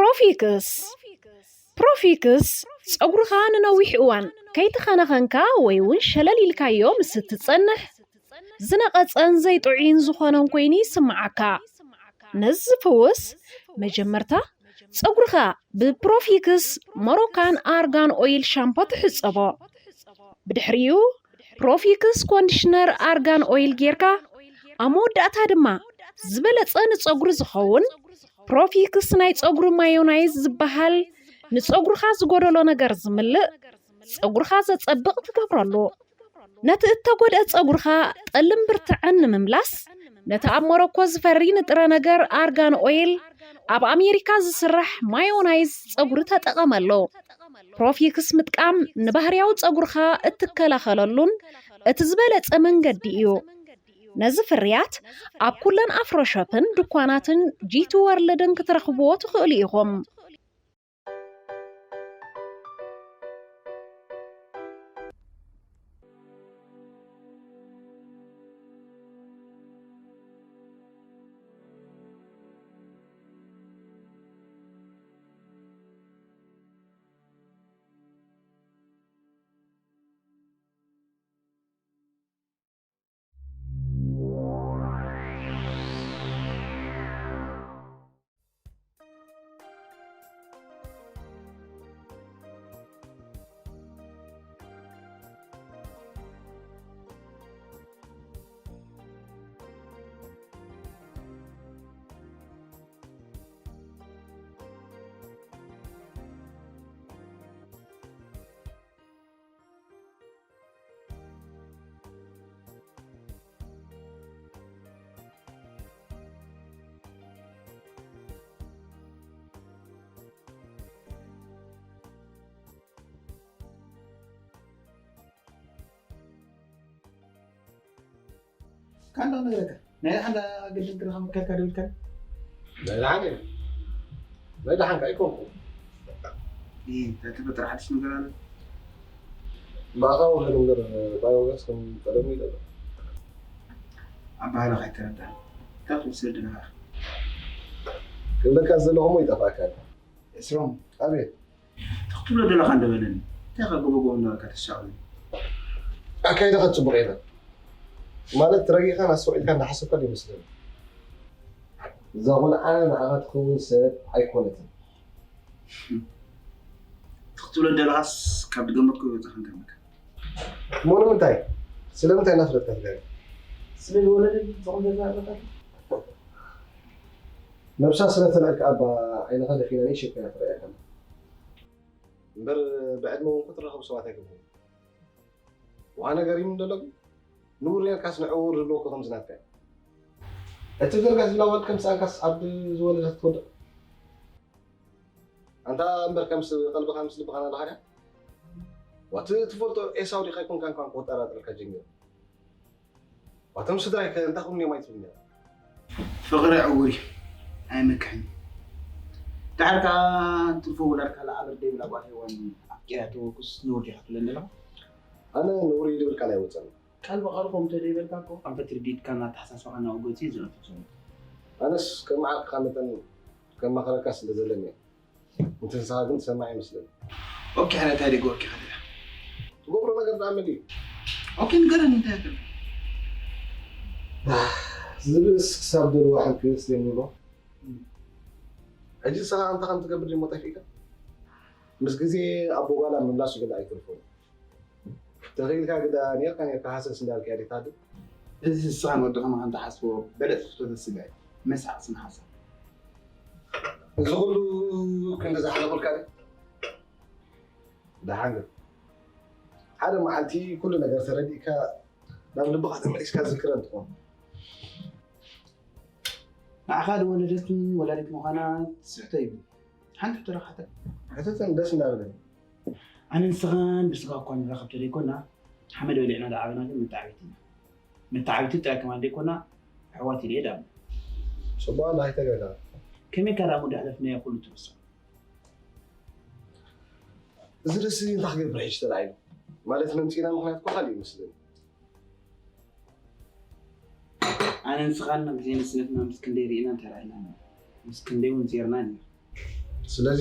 ፕሮፊክስ። ፕሮፊክስ ጸጉርኻ ንነዊሕ እዋን ከይተኸናኸንካ ወይ እውን ሸለል ኢልካዮ ምስ እትጸንሕ ዝነቐጸን ዘይጥዑይን ዝኾነን ኮይኑ ይስምዓካ። ነዚ ዝፍውስ መጀመርታ ጸጉርኻ ብፕሮፊክስ ሞሮካን ኣርጋን ኦይል ሻምፖ ትሕጸቦ። ብድሕሪኡ ፕሮፊክስ ኮንዲሽነር ኣርጋን ኦይል ጌርካ ኣብ መወዳእታ ድማ ዝበለጸ ንጸጉሪ ዝኸውን ፕሮፊክስ ናይ ጸጉሪ ማዮናይዝ ዝበሃል ንጸጉርኻ ዝጎደሎ ነገር ዝምልእ ጸጉርኻ ዘጸብቕ ትገብረሉ። ነቲ እተጎድአ ጸጉርኻ ጠልን ብርትዐን ንምምላስ ነቲ ኣብ ሞሮኮ ዝፈሪ ንጥረ ነገር ኣርጋን ኦይል ኣብ ኣሜሪካ ዝስራሕ ማዮናይዝ ጸጉሪ ተጠቐመሉ። ፕሮፊክስ ምጥቃም ንባህርያዊ ጸጉርኻ እትከላኸለሉን እቲ ዝበለጸ መንገዲ እዩ። ነዚ ፍርያት ኣብ ኩለን ኣፍሮሾፕን ድኳናትን ጂቲ ወርልድን ክትረኽብዎ ትኽእሉ ኢኹም። ካንዶ ነገረካ ናይ ሓንዳ ግድን ክረኸበካ ዶ ኢልካ ናይ ደሓን እዩ ናይ ደሓንካ ኣይኮንኩ እንታይ ተፈጥረ ሓድሽ ነገር ኣሎ ብኣኻ ወገን እምበር ባዮጋስ ከም ቀደሙ ይጠሎ ኣባህላ ካይተረዳ እንታይ ክትወስድ ደለኻ ክብለካ ዘለኹሞ ይጠፋእካ ኣሎ እስሮም ኣቤት ትኽትሎ ደለኻ እንደበለኒ እንታይ ከገበጎ እንዳበልካ ተሻቕሉ ኣካይዳኻ ጽቡቕ የለን ማለት ረጊእካን ኣስተውዒልካ እንዳሓሰብካ ይመስለኒ እዛ ቆልዓ ንዓኻ ትኸውን ሰብ ኣይኮነትን ትኽትሎ ደለኻስ ካብ ድገመትኩ ይወጻ ክንገርመካ እሞ ንምንታይ ስለምንታይ እናፍለጥካ ትገርም ስለ ዝወለደ ዝኾን ገዛ ኣለካ ነብሳ ስለ ተልዕልካ እባ ዓይንኻ ደፊና ንእሽተይ ኮይና ትረኣየካ ኣላ። እምበር ብዕድመ እውን ክትራኸቡ ሰባት ኣይገብሩን። ውሃ ነገር ይም እንደለኩም ንቡር ኔርካስ ንዕውር ዝብለወኩ ከምዚ ናትካ እዩ። እቲ ዘርጋ ዝላወል ከም ሰኣንካስ ኣብ ዝወለደ ክትወድቕ ኣንታ እምበር ከምስ ቀልብኻ ምስ ልብኻ ናላኻ ድያ ዋቲ ትፈልጦ ኤሳው ዲኻ ይኮንካ እንኳን ክወጠራጥረካ ጀሚሩ ዋቶም ስድራይ ከ እንታይ ክብሉኒ እዮም ኣይትብሉኒ ፍቕሪ ዕውር እዩ ኣይመክሕን ድሓር ከዓ ትርፎ ውላድካ ለዓበር ደይብላ ጓል ሄዋን ኣፍቂራቶ ኩስ ነውር ዲኻ ትብለኒ ኣለኻ ኣነ ነውር እዩ ዝብል ቃል ኣይወፀኒ ቃል ብቓል ከምኡ ተደይበልካ እኮ ኣንፈት ርዲድካ እናተሓሳስባኻ እናወገቱ እዩ ዝነፍት ዘሎ ኣነስ ከም ዓርክኻ መጠን ከማኽረካ ስለ ዘለኒ እየ ንትንስኻ ግን ትሰማዕ ይመስለኒ ኦኬ ሕረ እንታይ ደገወርኪ ኸድያ ትገብሮ ነገር ደኣ መን እዩ ኦኬ ንገረኒ እንታይ ትብል ዝብእስ ክሳብ ደልዋ ሕልክስ የምሎ ሕጂ ንስኻ እንታይ ከም ትገብር ድሞ ጠፊእካ ምስ ግዜ ኣቦ ጓላ ምምላሱ ግን ኣይትርፎን ተኺኢልካ ግዳ ኔርካ ኔርካ ሃሰስ እንዳልካ ዲኻ ግን እዚ ንስኻን ወድኻ ንኸንትሓስቦ በለጽ ፍቶተ ስጋ እዩ መስሓቕ ስነ ሓሳብ እዚ ኩሉ ክንዲ ዝሓለፉልካ ድዩ ደሓን ግን ሓደ መዓልቲ ኩሉ ነገር ተረዲእካ ናብ ልብኻ ተመሊስካ ዝክረ እንትኾን ንዓኻ ዝወለደትን ወላዲት ምዃና ትስሕቶ ይብል ሓንቲ ሕቶ ዶ ክሓተካ? ሕተተኒ ደስ እንዳበለኒ። ኣነ ንስኻን ብስጋ እኳ ንራኸብ ተዘይኮና ሓመድ በሊዕና ዝዓበና ግን መተዓቢቲ ኢና። መተዓቢቲ ጥራይ ከማን ዘይኮና ኣሕዋት ኢና እየ ዝኣምን። ጽቡቕ ኣላ ኣይተጋጋ። ከመይ ኢልካ ደኣ ሙዳ ሕለፍናዮ ኩሉ ትርስዖ? እዚ ርእሲ እንታይ ክገብር ሕጂ ተላዒሉ? ማለት መምጺእና ምኽንያት እኮ ካልእ እዩ መስለኒ። ኣነ ንስኻን ኣብ ግዜ ንእስነትና ምስ ክንደይ ርኢናን ተራኢናን ኢና። ምስ ክንደይ እውን ዜርናን ኢና። ስለዚ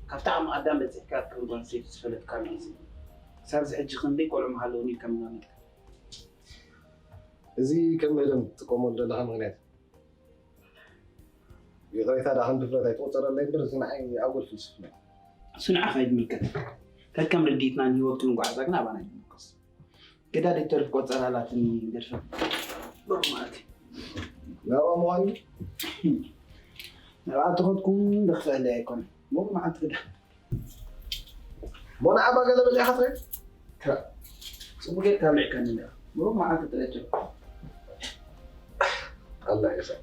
ካብቲ ዓቕሚ ኣዳም በፂሕካ ከም ጓል ኣንስተይቲ ዝፈለጥካሉ ግዜ ክሳብ እዚ ሕጂ ክንደይ ቆልዑ ምሃለውኒ ኢልካ ምናምን እዚ ከም መደም ትጥቀመሉ ዘለኻ ምክንያት ይቕሬታ ደኣ ከም ድፍረት ኣይትቆፀረለይ እምበር እዚ ንዓይ ኣጉል ፍልስፍና እዩ። እሱ ንዓኻ ኣይትምልከት። ከከም ርድኢትና ንህይወት ክንጓዓዛ ግን ኣባና እዩ ዝምርኮስ። ግዳ ዶክተር ትቆፀር ኣላትኒ ገድፈ ብሩኽ ማለት እዩ። ናብኣ ምዃኑ ናብኣ እንተኸድኩ ደኽፍአለይ ኣይኮነን። ብሩኽ መዓልቲ ግዳ ሞን ዓባ ገለ በሊዕኻ ትኸይድ ጽቡቅ ጌርካ ኣብሊዕካኒ እንዲኻ። ብሩኽ መዓልቲ ጥለቸው። ኣላ ይሰጥ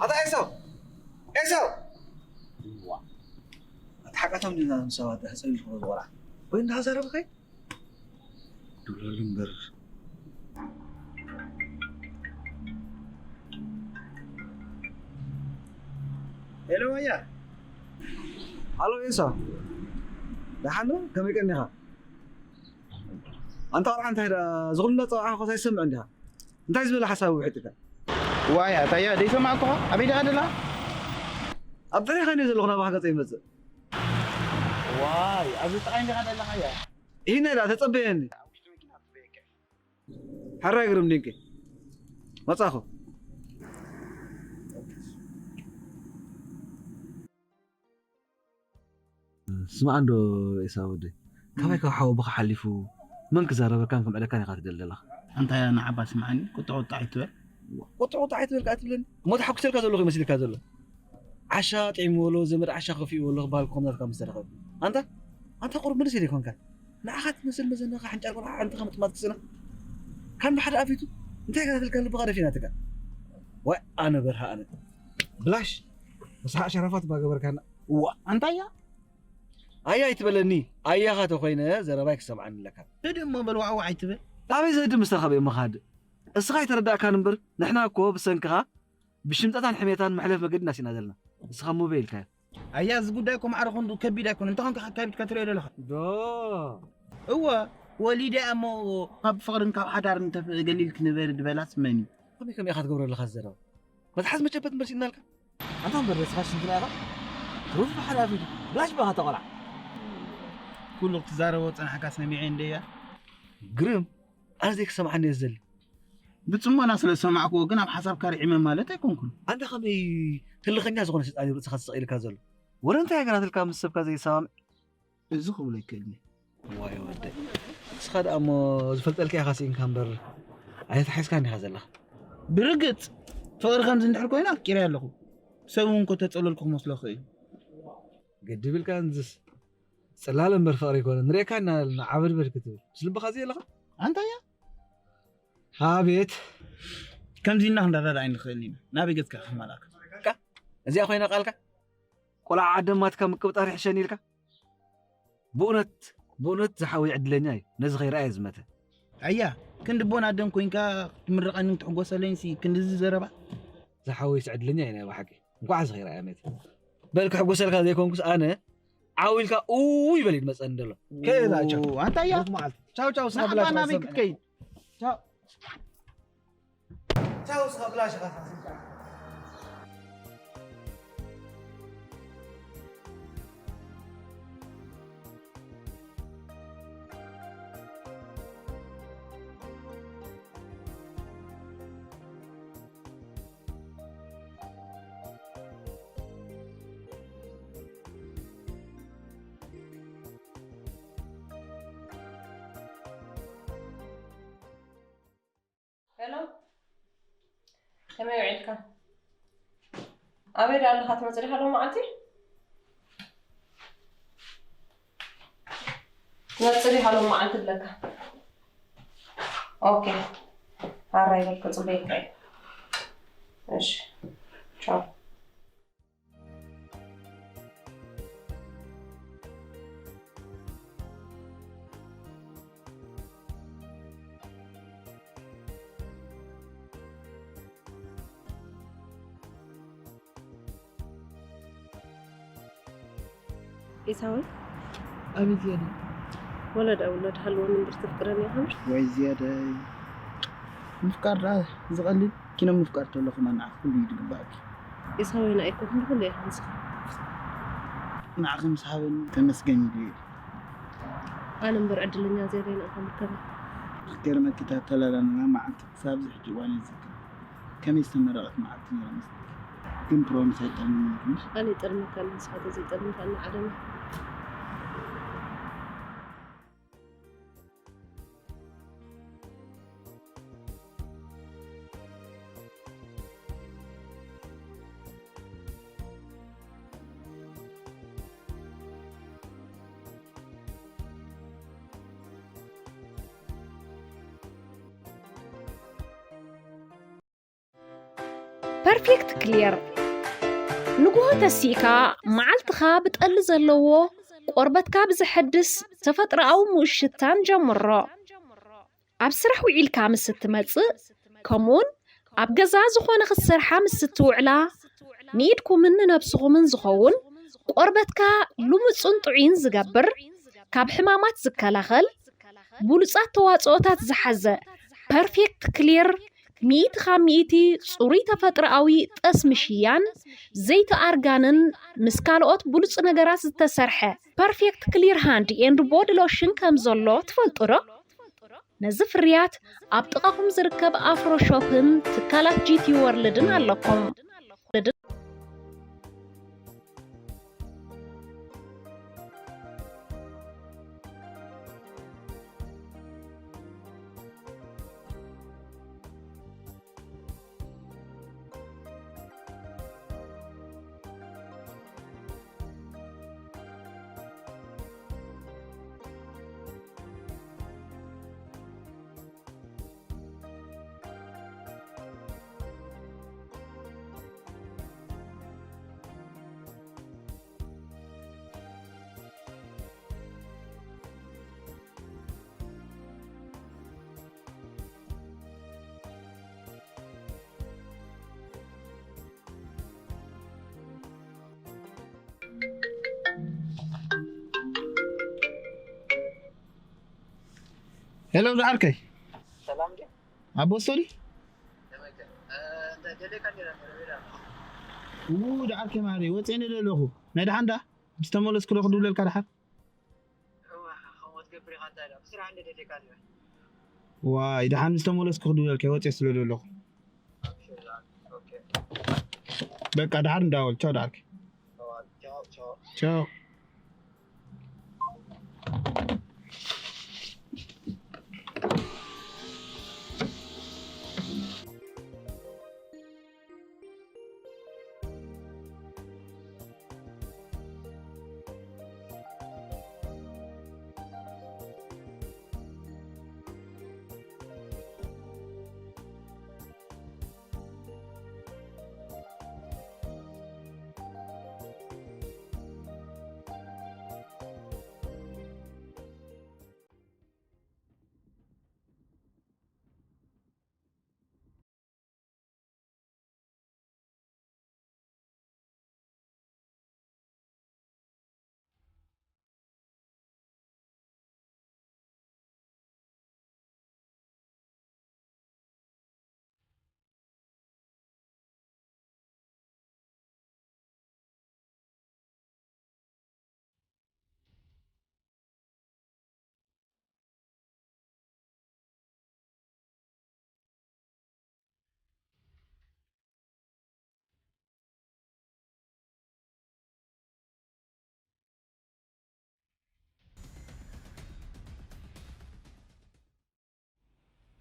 ኣታ ኤሳው ኤሳው ኣትሓቃቶም ድና ም ሰባት ሕፀብ ኢልኩ ዝቆልዓ ወይ እንዳዛረብኸይ ዱለሉ እምበር ሄሎ ወያ ሃሎ ኤሳው ደሓን ዶ ከመይ ቀኒኻ ኣንታ ቆልዓ እንታይ ደኣ ዝኹሉ እንዳፀዋዕኻ ኮስ ኣይሰምዕ እንዲኻ እንታይ ዝበለ ሓሳብ ውሒጥካ ዋይ ኣታያ ደይሰማዕኩኻ ኣበይ ዲኻ ደላ ኣብ ጥሪኻ እየ ዘለኹ ናባኻ ገፀ ይመፅእ ዋይ ኣብዚ ጥቓይ እንዲኻ ደለኻያ ይህነ ደኣ ተፀበየኒ ሕራይ ግርም ድንቂ መፃኹ ስማዕ እንዶ ኤሳው ወደይ ካባይ ካብ ሓወቦኻ ሓሊፉ መን ክዛረበካን ክምዕደካን ኢኻ ትደሊ ዘለኻ ኣንታ ንዓባ ስምዓኒ ቁጥዕ ቁጥዕ ኣይትበል ቁጥዕ ቁጥዕ ኣይትበል ከዓ ትብለኒ እሞ ተሓጉሰልካ ዘለኹ ይመስልካ ዘሎ ዓሻ ጥዒምዎ ኣሎ ዘመድ ዓሻ ከፊእዎ ኣሎ ክበሃል ኮምናትካ ምስ ተረኸብ ኣንታ ኣንታ ቁሩብ መንእሰይ ዘይኮንካ ንዓኻ ትመስል መዘናኻ ሓንጫር ቆልዓ ሓንቲ ከምጥማት ክስና ካብ ንሓደ ኣፊቱ እንታይ ከታተልካ ልብኻ ደፊናትካ ዋይ ኣነ በርሃ ኣነ ብላሽ መስሓቅ ሸረፋት ባገበርካና እዋ ኣንታያ ኣያ ኣይትበለኒ ኣያኻ ተኮይነ ዘረባይ ክሰምዓኒ ኣለካ ህድእ እሞ በል ዋዕዋዕ ኣይትበል ኣበይ ዘህድእ ምስ ተረኸበ እሞ ክሃድእ እስኻ ኣይተረዳእካን እምበር ንሕና እኮ ብሰንክኻ ብሽምጠታን ሕሜታን መሕለፍ መገዲ እናሲና ዘለና እስኻ እሞ በይ ኢልካዮ ኣያ እዚ ጉዳይ እኮ ማዕረ ክንዱ ከቢድ ኣይኮነ እንታይ ኮንካ ከካቢድካ ትሪኦ ዘለኻ ዶ እወ ወሊደ እሞ ካብ ፍቕርን ካብ ሓዳርን ተገሊል ክንበር ድበላስ መን እዩ ከመይ ከመይ ኢኻ ትገብሮ ኣለኻ ዘረባ መትሓዝ መጨበጥ እምበር ሲእናልካ ኣንታ እምበር ርእስኻ ሽንትና ኢኻ ትሩፍ ብሓላፊ ብላሽ ባኻ ተቆልዓ ኩሉ ክትዛረቦ ጸናሕካ ሰሚዐ እንደያ ግርም ኣነ ዘይክሰምዓኒ እየ ዝደሊ ብጽሞና ስለ ዝሰማዕክዎ ግን ኣብ ሓሳብካ ርዒመ ማለት ኣይኮንኩን ኣንታ ከመይ ህልኸኛ ዝኾነ ሰይጣን እዩ ርእስኻ ዝስቕ ኢልካ ዘሎ ወረ እንታይ ሃገራትልካ ምስ ሰብካ ዘይሰማምዕ እዚ ክብሎ ይክእልኒ ዋይ ወደይ እስኻ ደኣ እሞ ዝፈልጠልካ ኢኻ ስኢንካ እምበር ኣይተታሒዝካን ኢኻ ዘለኻ ብርግፅ ፍቕሪ ከምዚ እንድሕር ኮይኑ ኣፍቂረ ኣለኹ ሰብ እውን ኮ ተፀለልኩ ክመስሎ ክእል ገድብ ኢልካ እንዝስ ፅላል እምበር ፍቕሪ ይኮነ ንሬካ እናለና ዓበድበድ ክትብል ምስ ልብኻ ዘየለኻ ኣንታያ ኣቤት ከምዚ እና ክንረዳዳ ኣይንኽእል ኢና ናበይ ገፅካ ክመላካ እዚኣ ኮይና ቃልካ ቆልዓ ዓደማትካ ምቅብጣር ይሕሸኒ ኢልካ ብእውነት ብእውነት ዝሓወይ ዕድለኛ እዩ ነዚ ከይረኣየ ዝመተ ኣያ ክንዲ ቦን ኣደን ኮይንካ ክትምርቐንን ክትሕጎሰለይን ሲ ክንድዚ ዘረባ ዝሓወይስ ዕድለኛ እዩ ናይ ብሓቂ እንኳዕ እዚ ከይረኣየ መተ በል ክሕጎሰልካ ዘይኮንኩስ ኣነ ዓው ኢልካ ኡይ በል እዩ ዝመፀኒ ዘሎ ከየዳ ቻው ኣንታ እያ ቻው ቻው ስኻ ብላ ናበይ ክትከይድ ቻው ቻው ስኻ ብላ ሽኻ ሄሎ ከመይ ውዒልካ? ኣበይ ዳ ኣለኻ? ትመጽእ ዲኻ ሎም መዓልቲ? ትመጽእ ዲኻ ሎም መዓልቲ ብለካ። ኦኬ። ኣራይ በል፣ ክጽበየካ እየ። እሺ። ቻው። ኢሳዊ፣ ኣቤት ዝያደይ። ወለድ ኣውለድ ሃልወኒ እምበር ተፍቅረኒ ኢኻ እምበር። ወይ ዝያደይ፣ ምፍቃር ደኣ ዝቐልል ኪኖ ምፍቃር ተሎ ከማን ንዓኺ ኩሉ እዩ ዝግባእኪ። ኢሳዊ፣ ንዓይ እኮ ክንዲ ኩሉ ኢኻ ንስኻ። ንዓኺ ምስ ሃበኒ ተመስገን ኢሉ እዩ። ኣነ እምበር ዕድለኛ ዝያደይ ንዓኻ ምርከበ። ክገርመኪ እታ ተላላናና መዓልቲ ክሳብ ኣብዚ ሕጂ እዋን እየ ዝዝክራ። ከመይ ዝተመረቐት መዓልቲ ነይራ መስለኪ? ግን ፕሮሚስ ኣይጠልምኒ ኢልክኒ። ኣነ ይጠልመካ ኣለኹ፣ ንስኻ ተዘይጠልምካ እና ዓለመ። ፐርፌክት ክሊር፣ ንግሆ ተሲእካ መዓልትኻ ብጠሊ ዘለዎ ቆርበትካ ብዘሐድስ ተፈጥሮኣዊ ምኡዝ ሽታን ጀምሮ። ኣብ ስራሕ ውዒልካ ምስ እትመጽእ፣ ከምኡውን ኣብ ገዛ ዝኾነ ክትሰርሓ ምስ እትውዕላ፣ ንኢድኩምን ንነብስኹምን ዝኸውን ቆርበትካ ልሙጽን ጥዑይን ዝገብር፣ ካብ ሕማማት ዝከላኸል፣ ብሉጻት ተዋጽኦታት ዝሓዘ ፐርፌክት ክሊር፣ ሚእቲ ካብ ሚእቲ ጽሩይ ተፈጥሮኣዊ ጠስሚ ሽያን፣ ዘይቲ ኣርጋንን ምስ ካልኦት ብሉጽ ነገራት ዝተሰርሐ ፐርፌክት ክሊር ሃንድ ኤንድ ቦዲ ሎሽን ከም ዘሎ ትፈልጡ ዶ? ነዚ ፍርያት ኣብ ጥቓኹም ዝርከብ ኣፍሮ ሾፕን ትካላት ጂ ቲ ወርልድን ኣለኩም። ሄሎ ዝዓርከይ። ሰላም ድዩ? ኣቦ ስቶሪ? ከመይ ከ? እ፣ እንታይ ደልየካ ነይረ፣ ነይረ፣ ነይረ። ው፣ ዝዓርከይ ማሪ፣ ወፅየ ነይረ ኣለኹ። ናይ ደሓን ዳ? ምስ ተመለስኩ ዶ ክድውለልካ ደሓር? እዋ፣ ከምኡ ትገብር ኢኻ እንታይ ደኣ? ብስራሕ እንደ ደልየካ ነይረ። ዋይ፣ ደሓን ምስ ተመለስኩ ክድውለልካ፣ ወፅየ ስለ ዘለኹ። ኣብሽር፣ ኦኬ። በቃ፣ ደሓር እንዳወል። ቻው፣ ደሓርከይ። ቻው፣ ቻው። ቻው።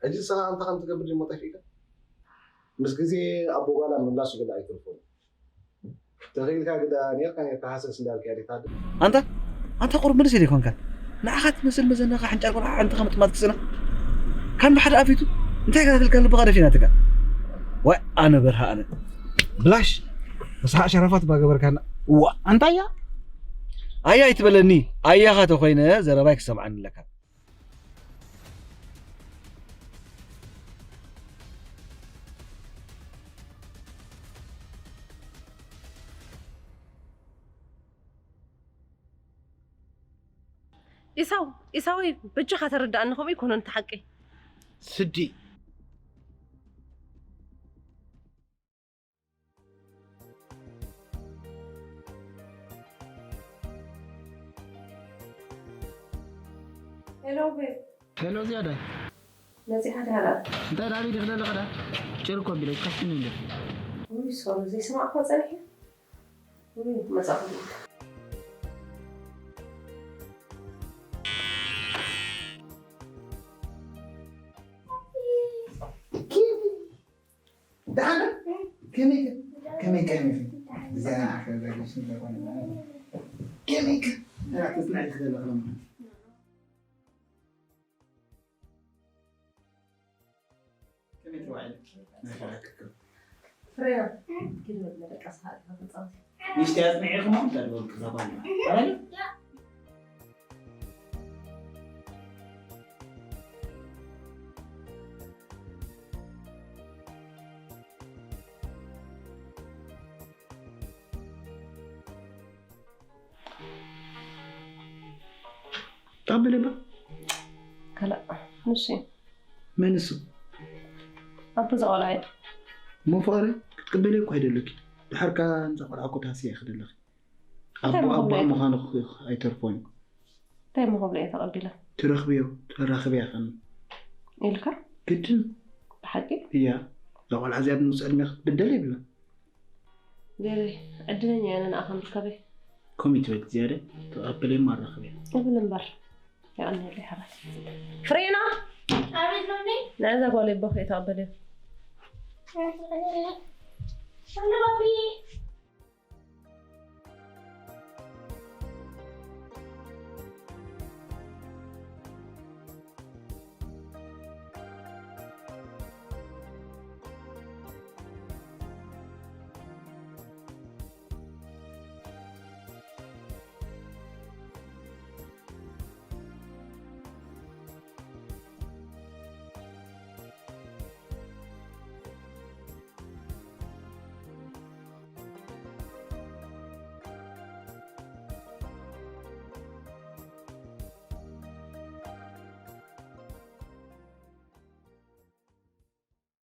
ሕጂ ንስኻ እንታይ ከም ትገብር ድሞ ጠፊእካ? ምስ ግዜ ኣቦ ጓላ ምምላሱ ግን ኣይተርፎን። ተኺኢልካ ግዳ ኔርካ ኔርካ ሃሰስ እንዳልካ ዲኻ? ኣንታ ኣንታ ቁሩብ መንእሰይ ዘይኮንካ? ንዓኻ ትመስል መዘናኻ ሓንጫል ቆልዓ ሓንቲ ከምጥማት ክስና ካብ ሓደ ኣፊቱ እንታይ ከታተልካ ልብኻ ደፊናትካ? ዋይ ኣነ በርሃ ኣነ ብላሽ መስሓቅ ሸረፋት ባገበርካና። ዋ ኣንታ ኣያ ኣያ ኣይትበለኒ። ኣያኻ ተኾይነ ዘረባይ ክሰምዓኒ ኣለካ። ኢሳው ኢሳወይ በጃኻ ተረዳእኒ፣ ከምኡ ይኮነን እቲ ሓቂ። ስዲ ሄሎ ቤብ። ሄሎ ዝያዳይ መጺኻ ዲኻ ደኣ? እንታይ ዳኣ ቤት ይኽደለ ኸዳ ጭር እኮ ቢለ ካሽን እንደ ውይ ሶሪ ዘይሰማዕኳ ጸኒሐ። ውይ መጻኹ። ደሓን ከመይ ከመይ ከመይ እዚኣ ኣከዛግሽ እንተኾነ ከመይ ከ ተስናዒ ክደለ ክለምና ፍሬና ኪድ መደቀስካ ኢኻ ትጻወት። ምሽቲ ኣጽኒዕኹም ተድበል ክዛባል ጠብልባ ከላእ ንሱ እዩ መን እሱ ኣቦ እዛ ቆልዓ እዩ እሞ ፍቕሪ ክትቅበልዮ እኮ ኣይደለኪ ድሓርካ ንዛ ቆልዓ እኮ ትሃስያ ይኽደለኺ ኣቦ ኣቦ ምዃኑ ኣይተርፎን እንታይ እሞ ክብሎ እየ ተቐቢለ ትረኽብዮ ተራኽብያ ኸን ኢልካ ግድን ብሓቂ እያ እዛ ቆልዓ እዚኣ ንስ ዕድሜ ክትብደል የብላ ዜሪ ዕድለኛ እየ ንኣኻ ምርከበይ ኮሚትመንት ዝያደ ተቐበለይ ማራኽብ እያ እብል እምበር የቐንየለይ ሓራይ ፍሬና ኣቤት ማሚ ንዕዛ ጓል ቦ ከይተቐበልዮ ሰላም ባቢ